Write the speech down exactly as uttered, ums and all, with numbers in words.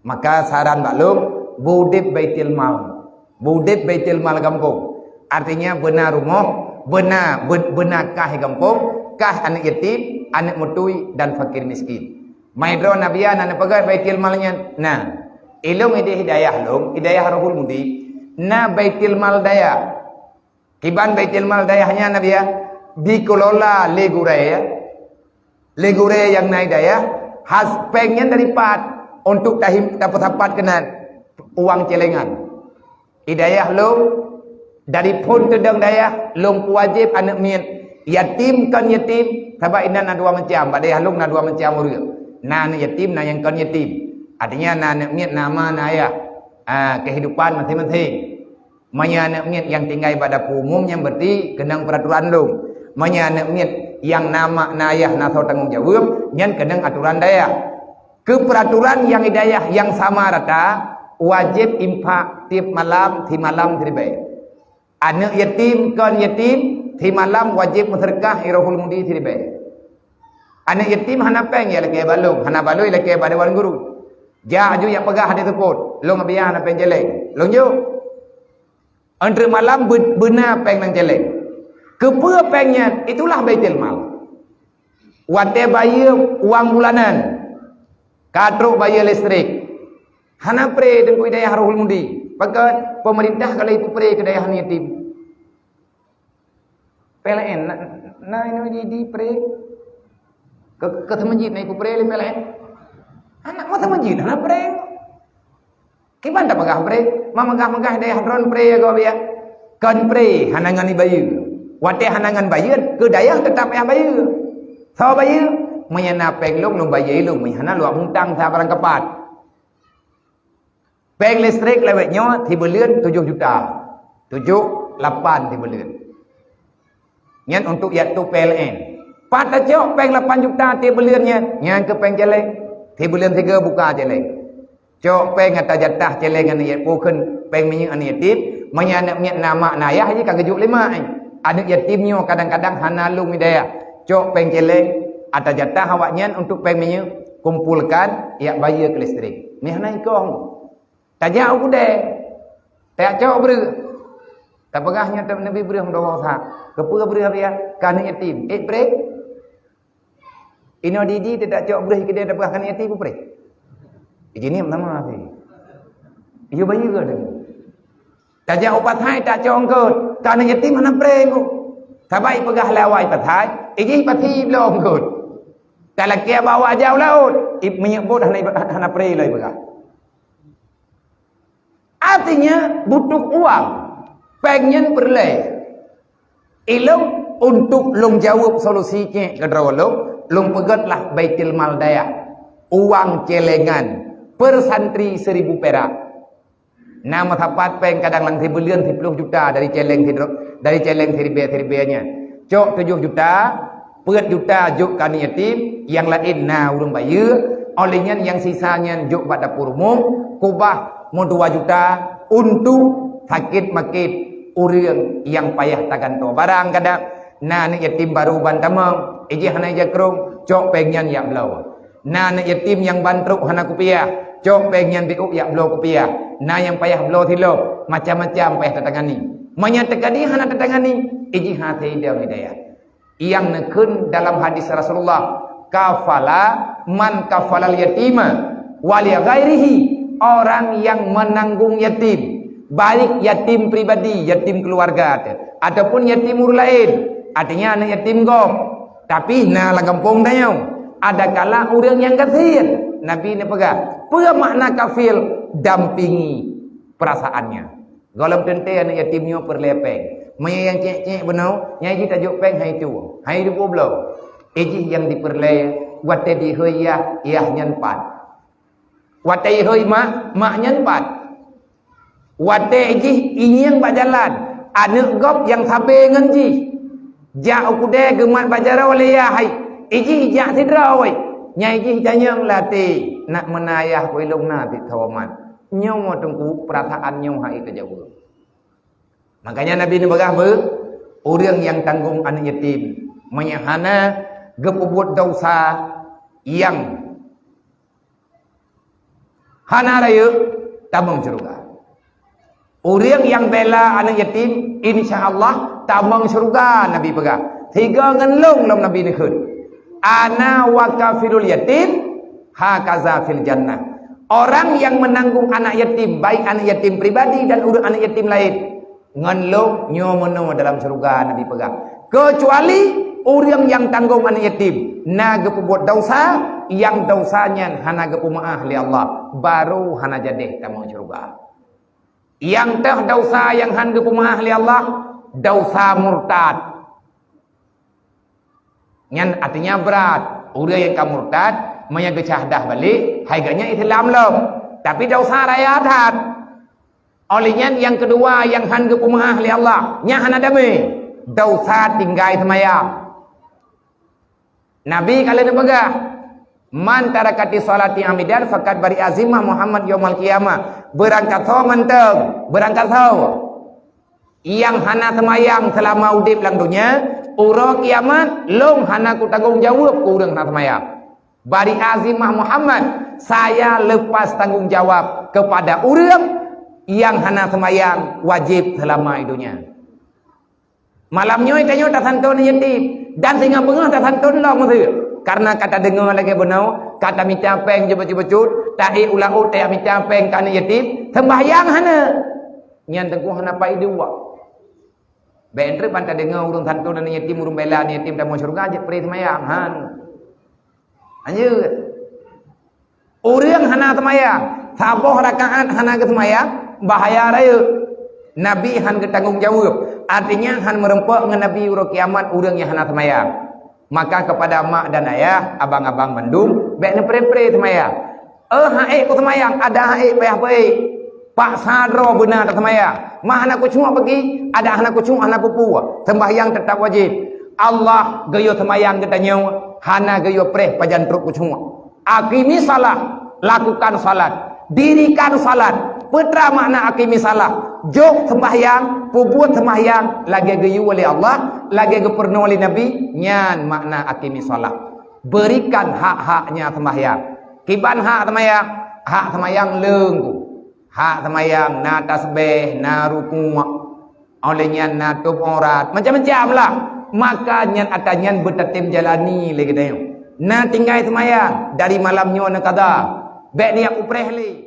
Maka saran bak lôn, beudeb Baitul Mal. Beudeb Baitul Mal gampông. Artinya beuna rumoh, beuna, be-, beuna kah gampông, kah aneuk yatim, aneuk meutui dan fakir miskin. Mai droe Nabia na neupeugah Baitul Mal nyan. Nah, ilông ideh hidayah lôn, hidayah Rohul Mudi, na Baitul Mal dayah. Kiban Baitul Mal dayah nyan Nabia dikelola lé gurée, ya. Lé gurée nyang na hidayah, has péng nyan dari pat untuk tahim tapeusapat keunan uang celengan. Hidayah lôn dari phon teudong dayah lôn peuwajéb aneuk miet, yatim kon yatim, sabab inan na dua macam, bak dayah lôn na dua macam ureuëng. Na aneuk yatim, na nyang kon yatim. Artinya na aneuk miet, na ma, na ayah. Ah, kehidupan masing-masing. Meunyoe aneuk miet nyang tinggai bak dapur umum nyan berarti keunong peuraturan lôn. Meunyoe aneuk miet nyang na mak na ayah na soe tanggong jaweueb, nyan keunong aturan dayah. Keu peuraturan nyang hidayah nyang sama rata, wajéb infak tieb malam, simalam siribée. Aneuk yatim kon yatim, simalam wajéb meuseudeukah Rohul Mudi siribée. Aneuk yatim hana péng, ya lakée bak lôn, hana bak lôn, ya lakée bak dewan guru. Jak aju jak peugah aneuk seupôt, lôn Nabia hana péng celéng. Lôn jok. Eunteuk malam be-, beuna péng nyang celéng. Keupeue péng nyan? Itulah Baitul Mal. Watée bayeue uang bulanan, ka trok bayeue listrik. Hana pre Teungku Hidayah Rohul Mudi. Pakon? Pemerintah ka lheueh ipeupré keu dayah aneuk yatim. P L N, na, na inoe di, di pre. Ke, ke seumeujiet na ipeupré lé P L N. Aneuk masa seumeujiet hana pre. Kiban tapeugah pre? Meugah-meugah dayah droen pre ya gob ya. Kon pre, hana ngon ibayeue. Watée hana ngon bayeue, keu dayah teutap payah bayeue. Soe bayeue? Meunyoe na péng lôn, lôn bayeue lôn, meunyoe hana lôn mutang sa barang kapat. Péng listrik lawét nyoe sibuleuen tujoh juta. Tujoh, lapan sibuleuen. Nyan untuk yaitu P L N. Pat tacok péng lapan juta tieb buleuen nyan, nyan keu péng celéng. Tieb buleuen sigoe buka celéng. Cok péng ata jatah celéng aneuk yatim, bukon péng minyeuk aneuk yatim, meunyoe aneuk miet na mak na ayah jih ka geujok lé mak, eh. Aneuk yatim nyoe kadang-kadang hana lôn hidayah. Cok péng celéng ata jatah awaknyan untuk péng minyeuk, kumpolkan, jak bayeue keu listrik. Meuhana ikong. Tajak u keudè, tajak cok breueh. Tapeugah nyoe, neubi breueh meudua boh sa. Keupeue breueh, Abia? Keu aneuk yatim. Ék breueh? Inoe di-di tajak cok breueh i keudè, tapeugah keu aneuk yatim, peue breueh? Ijih nyan sama sih. Iyo bayeue ka deungoe. Tajak u pasai, tajak cok eungkôt. Keu aneuk yatim hana breueh eungkôt. Sabab ipeugah lé awak i pasai, ijih pasti bloe eungkôt. Talakée bawa jauh laôt, i-, minyeuk bot hana, hana breueh lé ipeugah. Artinya, butuh uang. Péng nyan peureulée. Ilông untuk lôn jaweueb solusi cék keudroe lôn, lôn peugét lah Baitul Mal Dayah. Uang celengan per santri seribu perak. Na meusapat péng kadang lam sibuleuen siploh juta dari celéng sidroe, dari celéng siribée-siribée nyan. Cok tujoh juta, peuet juta jok keu aneuk yatim, nyang laén na ureuëng bayeue, óh lheueh nyan nyang sisa nyan jok bak dapur umum, keubah meudua juta untuk sakét-makét ureuëng nyang payah tagantoe barang kadang. Na aneuk yatim barô ban tamong, ijih hana jakrong, cok péng nyan jak bloe. Na aneuk yatim nyang ban trok hana kupiah, cok péng nyan beuôk jak bloe kupiah. Na nyang payah bloe silop, macam-macam payah tatangani. Meunyoe teuka di hana tatangani, ijih hase idong hidayah. Nyang neukheun dalam hadis Rasulullah, "Kafala man kafalal yatima wa li ghairihi," orang yang menanggung yatim, baik yatim pribadi, yatim keluarga teuh, ataupun yatim ureuëng laén, artinya aneuk yatim gob, tapi na lam gampông tanyoe. Adakala ureuëng nyang gasien, Nabi neupeugah, peue makna kafil? Dampingi perasaannya. Gohlom teuntée aneuk yatim nyoe peureulée péng. Meunyoe nyang cék-cék bunoe, nyan jih tajok péng hai tueng, hai ribée bloe. Ijih nyang dipeureulée, watée dihôi yah, yah nyan pat. Watée ihôi mak, mak nyan pat. Watée jih ingieng bak jalan, aneuk gob nyang sabe ngon jih. Jak u keudè geumat bak jaroe lé yah hai, ijih jak sidroe wai. Nyang ijih tanyong lam até, nak meunan yah ku ilong na cit sawamat. Nyoe teungku, peurasaan nyoe hai teujaweub. Makanya Nabi neupeugah beu, ureuëng nyang tanggong aneuk yatim, meunyoe hana geupeubuet desya nyang Hana rayeuk, tamong syeuruga. Ureuëng nyang bela aneuëk yatim, insya Allah tamong syeuruga, Nabi peugah. Sigoe ngon lôn lom Nabi neukheun, "Ana wa kafilul yatim hakaza fil jannah." Orang yang menanggung anak yatim, baik anak yatim pribadi dan ureuëng anak yatim lain, ngon lôn nyoe meunoe dalam syeuruga, Nabi peugah. Kecuali ureuëng nyang tanggong anak yatim na geupeubuet desya, nyang desya nyan hana geupeumaáh lé Allah, baru hana jadeh tamong syeuruga. Nyang teuh desya nyang hana geupeumaáh lé Allah, desya murtad. Nyan artinya brat. Ureuëng nyang ka murtad, meunyo geucah dah balek, hai geuh nyan Islam lom. Tapi desya raya that. Óh lheueh nyan nyang keudua nyang hana geupeumaáh lé Allah, nyan hana damé. Desya tinggai seumayang. Nabi ka lheueh neupeugah, "Man tarakati sholati amidan faqad bari'a zimmah Muhammad yaumal qiyamah." Beurangkasoe mantong, beurangkasoe. Nyang hana seumayang seulama udeb lam donya, uroe kiamat lôn hana kutanggong jaweueb keu ureuëng hana seumayang. Bari'a zimmah Muhammad, saya lepas tanggung jawab kepada ureuëng nyang hana seumayang wajéb seulama di donya. Malam nyoe tanyoe tasanton yatim, dan singoh beungoh tasanton lom meuseu. Karena ka tadeungoe lagée bunoe, ka tamita péng jeuet bacut-bacut, taék u laôt tamita péng keu aneuëk yatim, seumbahyang hana. Nyan teungku hana paideuwa. Bék treb ban tadeungoe ureuëng santon aneuëk yatim, ureuëng bela aneuëk yatim tamong syeuruga jeuet preh seumayang, han. Lanjut. Ureuëng hana seumayang, saboh rakaat hana geuseumayang, bahaya rayeuk. Nabi han geutanggong jaweueb, artinya han meureumpok ngon Nabi uroe kiamat ureuëng nyang hana seumayang. Maka kepada mak dan ayah, abang-abang mandum, bék neupreh-preh seumayang. Eh, han ék kuseumayang, adak han ék payah beuék. Paksa droe beuna taseumayang. Mah hana kucuk bagi, adak hana kucuk hana peue-peue. Seumbahyang teutap wajéb. Allah geuyue seumayang geutanyoe, hana geuyue preh pajan trok kucuk. Aqimi salah, lakukan salat. Dirikan salat. Peue treuk makna aqimi salah? Jok seumbahyang, peubuet seumbahyang lagée geuyue lé Allah, lagée geupeurunoe lé Nabi, nyan makna aqimi salah. Berikan hak-haknya seumbahyang. Kiban hak seumayang? Hak seumayang leueng ku. Hak seumayang na tasbeh, na rukuk. Óh lheueh nyan na tôb aurat, macam-macam lah. Maka nyan atra nyan beutatem jalani lé geutanyoe. Na tinggai seumayang dari malam nyoe neuqadha. Bék niat upreh lé.